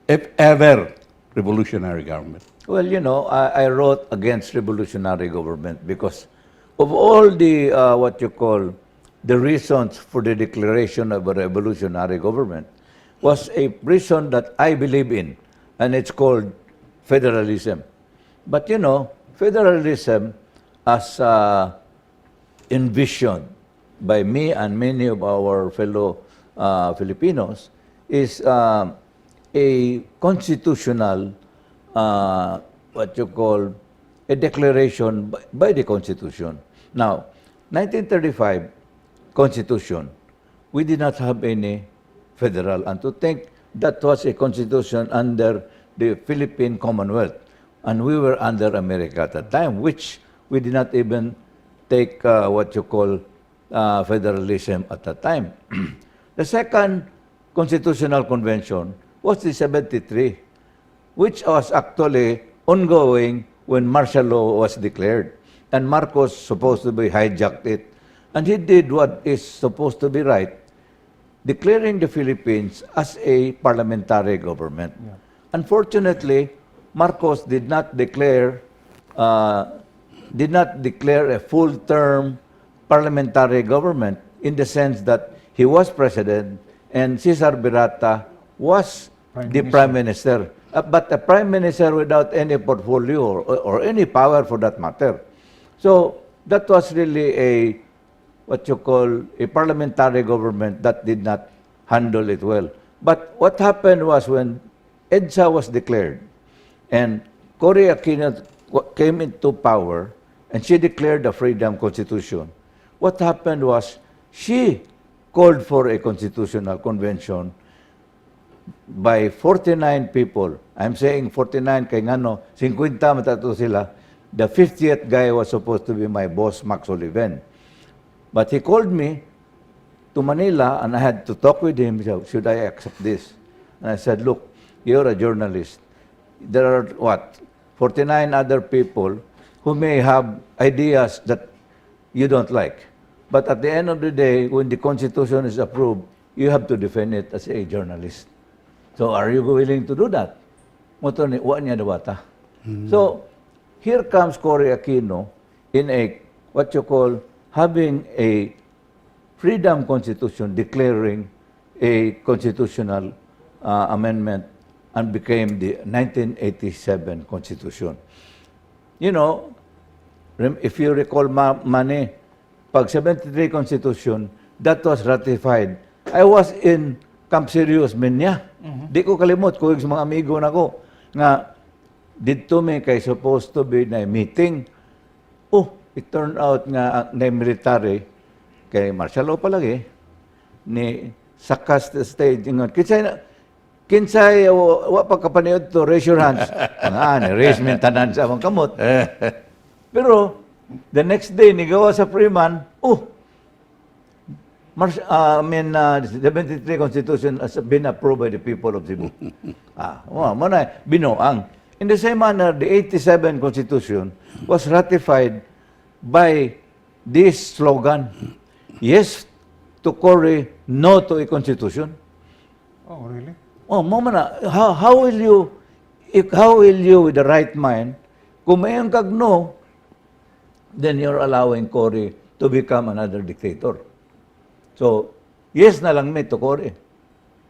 If ever, revolutionary government. Well, I wrote against revolutionary government because of all the, what you call, the reasons for the declaration of a revolutionary government was a reason that I believe in, and it's called federalism. But federalism as envisioned by me and many of our fellow Filipinos is a constitutional, what you call, a declaration by the Constitution. Now, 1935 Constitution, we did not have any federal. And to think that was a constitution under the Philippine Commonwealth. And we were under America at that time, which we did not even take what you call federalism at that time. The second constitutional convention was the 73, which was actually ongoing when martial law was declared. And Marcos supposed to be hijacked it. And he did what is supposed to be right, declaring the Philippines as a parliamentary government. Unfortunately, Marcos did not declare a full-term parliamentary government in the sense that he was president and Cesar Virata was Prime the Minister. Prime minister. But a prime minister without any portfolio or any power for that matter. So that was really a what you call a parliamentary government that did not handle it well. But what happened was when EDSA was declared and Cory Aquino came into power and she declared the Freedom Constitution, what happened was she called for a constitutional convention by 49 people. I'm saying 49 kay ngano, 50 man to sila. The 50th guy was supposed to be my boss, Max Oliven. But he called me. to Manila and I had to talk with him. So, "Should I accept this?" And I said, "Look, you're a journalist. There are, what, 49 other people who may have ideas that you don't like. But at the end of the day, when the Constitution is approved, you have to defend it as a journalist. So are you willing to do that?" Mao to ni, wa niya dawata. So, here comes Cory Aquino in a, what you call, having a freedom constitution, declaring a constitutional amendment and became the 1987 Constitution. If you recall, Manny, pag 73 Constitution, that was ratified. I was in Camp Sirius, Menya. Di ko kalimot, kuyog sa mga amigo nako, nga didto mi kay supposed to be na meeting. Oh, it turned out nga na military, kay martial law palagi, ni sakas the stage, ingon, "Kinsay na, kinsay wa pa kapaniod to, raise your hands." Nga, ni raise mi tanan sa among kamot. Pero, the next day, nigawa sa Freeman, oh, I mean, 73 Constitution has been approved by the people of Cebu. Mao na, binuang. In the same manner, the 87 Constitution was ratified by this slogan, "Yes to Cory, no to a Constitution." Oh, really? Oh, mao man na, how will you with the right mind, kung mayon kag no, then you're allowing Cory to become another dictator. So, yes na lang mi to Cory.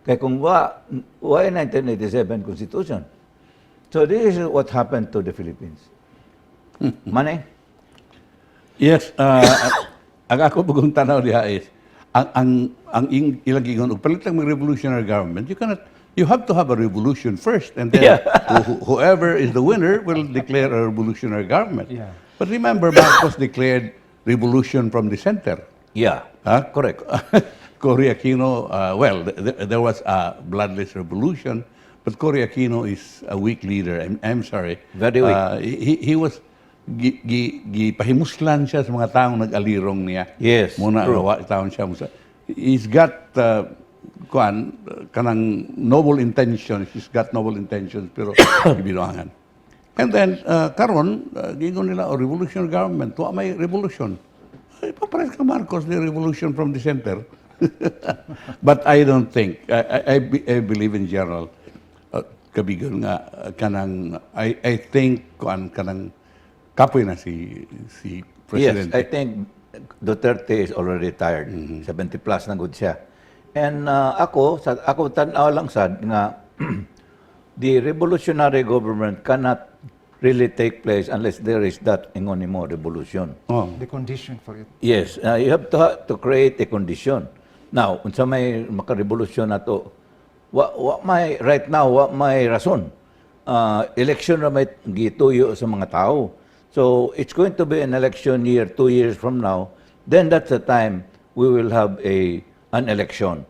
Kay kung wa 1987 Constitution. So this is what happened to the Philippines. Manny? Yes, ang ako pugong tanaw diha is ang ilang giingon og palit lang mag revolutionary government, you cannot, you have to have a revolution first and then whoever is the winner will declare a revolutionary government. But remember, Marcos declared revolution from the center. Huh? Correct. Cory Aquino, well, there was a bloodless revolution, but Cory Aquino is a weak leader. I'm sorry. Very weak. He was, gipahimuslan siya sa mga taong nag-alirong niya. Muna, true. Wa taon siya. He's got, kuan, kanang noble intentions. He's got noble intentions, pero gibinuangan. And then, karon, giingon nila, oh, revolutionary government, wa may revolution. Ay, papares ka Marcos, the revolution from the center. But I don't think, I believe in general, kabigon nga, kanang, I think, kuan, kanang, kapoy na si Yes, President. I think Duterte is already tired. 70 plus na gud siya. And ako, sa ako tan-aw lang sad nga the revolutionary government cannot really take place unless there is that ingon nimo revolution. Oh. The condition for it. Yes, you have to create a condition. Now, unsa may makarevolusyon nato? Wa may right now, wa may rason. Election ra may gituyo sa mga tao. So, it's going to be an election year 2 years from now. Then that's the time we will have a an election.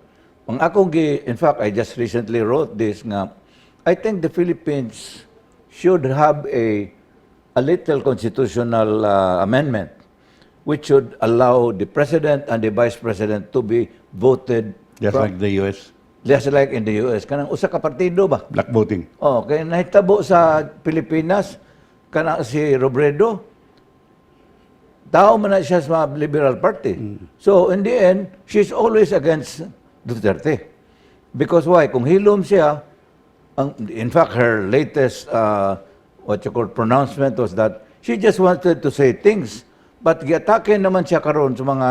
Ang ako gi, in fact, I just recently wrote this nga I think the Philippines should have a little constitutional amendment which should allow the president and the vice president to be voted Just like the US, just like in the US, kanang usa ka partido ba? Bloc voting. Oh, kay nahitabo sa Pilipinas kana si Robredo, tao man na siya sa Liberal Party. So in the end, she's always against Duterte. Because why? Kung hilom siya, in fact, her latest, what you call, pronouncement was that she just wanted to say things. But giatake naman siya karon sa mga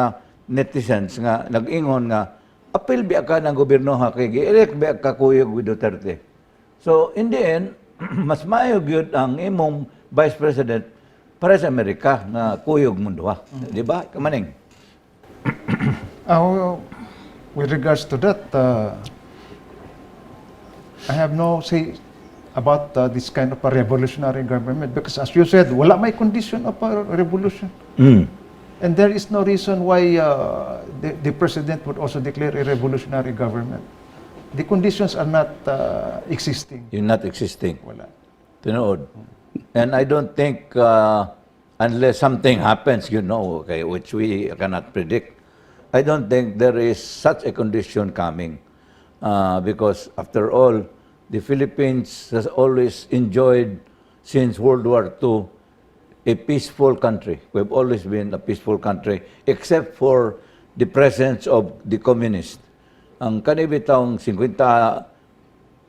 netizens nga nag-ingon nga apil biya ka ng gobyerno ha kay gi-elect biya ka kuyog with Duterte. So in the end, mas maayo gyud ang imong vice president para sa Amerika nga kuyog mo duha. Di ba? Kamaning. With regards to that, I have no say about this kind of a revolutionary government because, as you said, wala may condition of a revolution. And there is no reason why the president would also declare a revolutionary government. The conditions are not existing. You're not existing. Wala. Tinuod. And I don't think, unless something happens, okay, which we cannot predict. I don't think there is such a condition coming. Because after all, the Philippines has always enjoyed, since World War II, a peaceful country. We've always been a peaceful country, except for the presence of the communists. Ang kani bitawng 50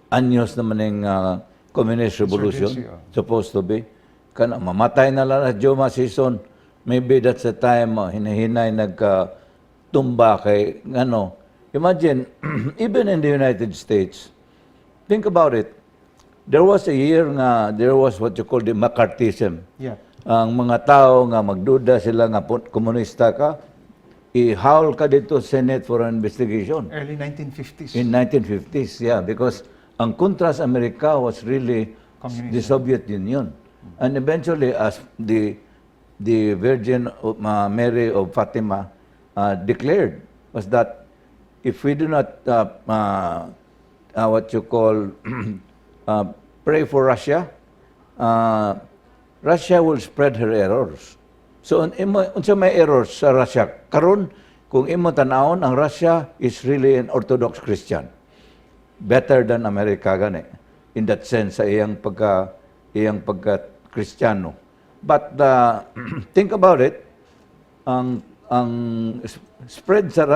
anyos naman ng communist revolution, Insurgency, oh. supposed to be. Kana, mamatay na lang na Joma Sison. Maybe that's the time hinahinay nagka tumba kay ano. Imagine, even in the United States, think about it. There was a year nga there was what you call the McCarthyism. Ang mga tao nga magduda sila nga komunista ka, i-haul ka didto Senate for an investigation. Early 1950s. In 1950s, yeah, because ang kontra sa Amerika was really Communism. the Soviet Union. And eventually, as the Virgin of, Mary of Fatima declared, was that if we do not what you call pray for Russia, Russia will spread her errors. So imo unsa may errors sa Russia karon, kung imo tan-awon, ang Russia is really an Orthodox Christian. Better than America gani in that sense sa iyang pagka Kristiyano. But think about it, ang spread sa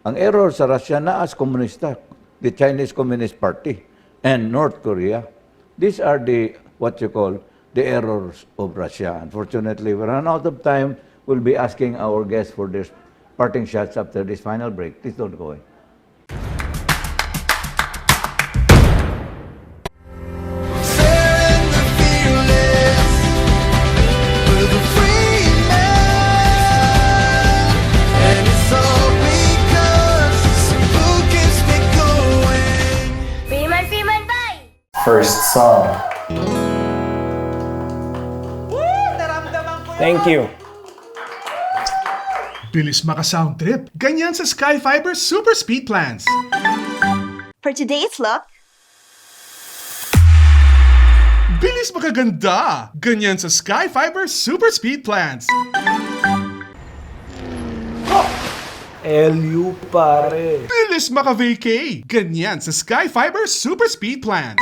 ang error sa Russia na as komunista, the Chinese Communist Party and North Korea. These are the what you call the errors of Russia. Unfortunately, we run out of time. We'll be asking our guests for their parting shots after this final break. Please don't go away. Sharing the fearless with a free man, and it's all because Cebu keeps me going. Freeman, Freeman, bye! First song. Thank you. Bilis maka-sound trip. Ganyan sa Sky Fiber Super Speed Plans. For today's look, Bilis makaganda. Ganyan sa Sky Fiber Super Speed Plans. LU, pare. Bilis maka-vacay. Ganyan sa Sky Fiber Super Speed Plans.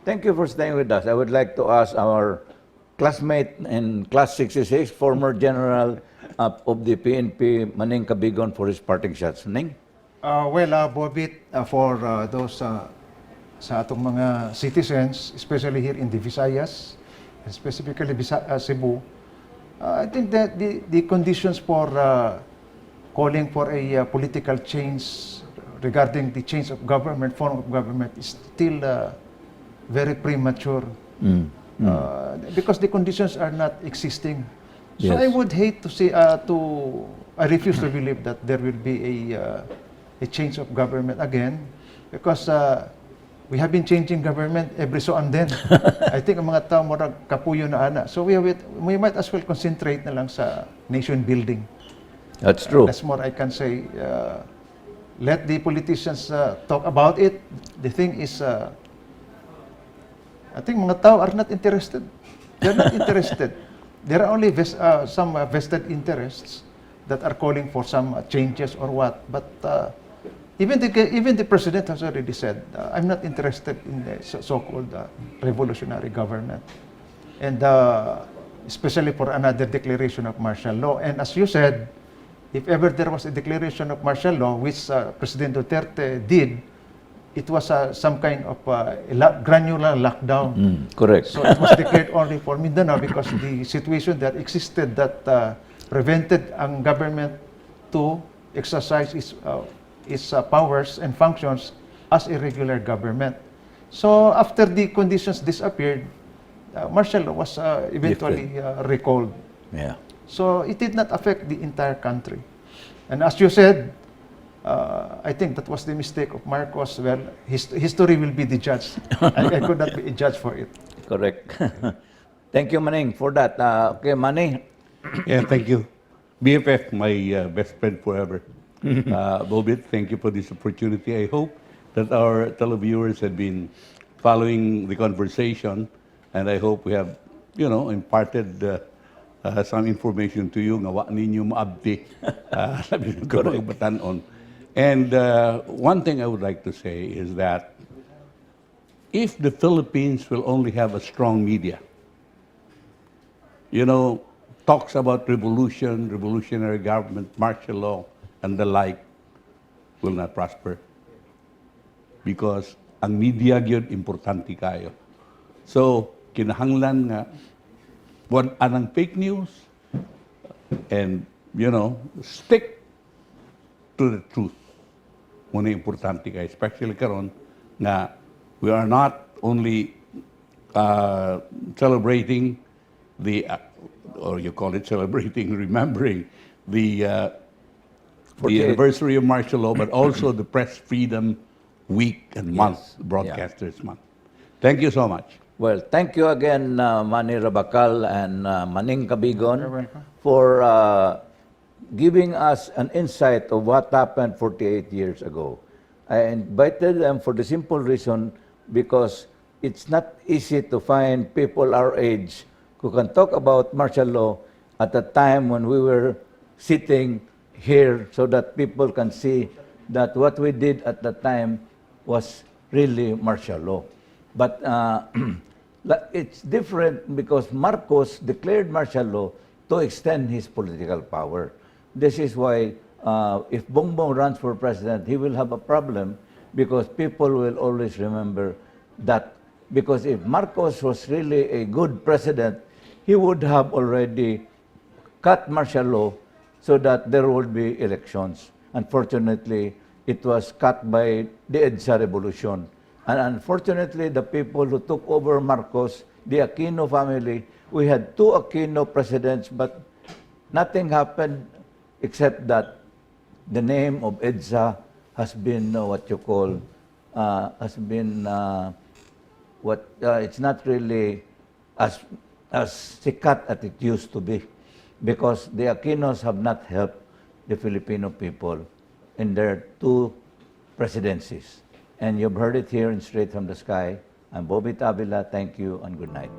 Thank you for staying with us. I would like to ask our classmate in Class 66, former General of the PNP, Maning Cabigon, for his parting shots. Ning? Well, Bobit, for those sa atong mga citizens, especially here in the Visayas, and specifically Cebu, I think that the conditions for calling for a political change regarding the change of government, form of government, is still very premature. Because the conditions are not existing. So I would hate to see, I refuse to believe that there will be a change of government again because we have been changing government every so and then. I think ang mga tao murag kapuyo na ana. So we might as well concentrate na lang sa nation building. That's true. That's more I can say. Let the politicians talk about it. The thing is, I think mga tao are not interested. They're not interested. There are only some vested interests that are calling for some changes or what. But even the president has already said, "I'm not interested in the so-called revolutionary government," and especially for another declaration of martial law. And as you said, if ever there was a declaration of martial law, which President Duterte did, it was some kind of a granular lockdown. Correct. So it was declared only for Mindanao because the situation that existed that prevented ang government to exercise its powers and functions as a regular government. So after the conditions disappeared, martial law was eventually recalled. So it did not affect the entire country. And as you said, I think that was the mistake of Marcos. Well, history will be the judge. I could not be a judge for it. Correct. Thank you, Maning, for that. Okay, Manny. Yeah, thank you. BFF, my best friend forever. Bobit, thank you for this opportunity. I hope that our televiewers have been following the conversation, and I hope we have imparted some information to you nga wa ninyo maabti. Labi na ko mga batan-on. And one thing I would like to say is that if the Philippines will only have a strong media, talks about revolution, revolutionary government, martial law, and the like, will not prosper. Because ang media gyud importante kayo. So, kinahanglan nga wad-an ang fake news and stick to the truth. Mao na importante kay, especially karon nga we are not only celebrating the or you call it celebrating, remembering the 48. Anniversary of martial law, but also the Press Freedom Week and Month, Broadcasters Month. Thank you so much. Well, thank you again, Manny Rabacal and Maning Kabigon, for giving us an insight of what happened 48 years ago. I invited them for the simple reason because it's not easy to find people our age who can talk about martial law at a time when we were sitting here so that people can see that what we did at the time was really martial law. But it's different because Marcos declared martial law to extend his political power. This is why if Bongbong runs for president, he will have a problem because people will always remember that. Because if Marcos was really a good president, he would have already cut martial law so that there would be elections. Unfortunately, it was cut by the EDSA revolution. And unfortunately, the people who took over Marcos, the Aquino family, we had two Aquino presidents, but nothing happened except that the name of EDSA has been what you call, has been what it's not really as sikat as it used to be because the Aquinos have not helped the Filipino people in their two presidencies. And you've heard it here in Straight from the Sky. I'm Bobby Tavila. Thank you and good night.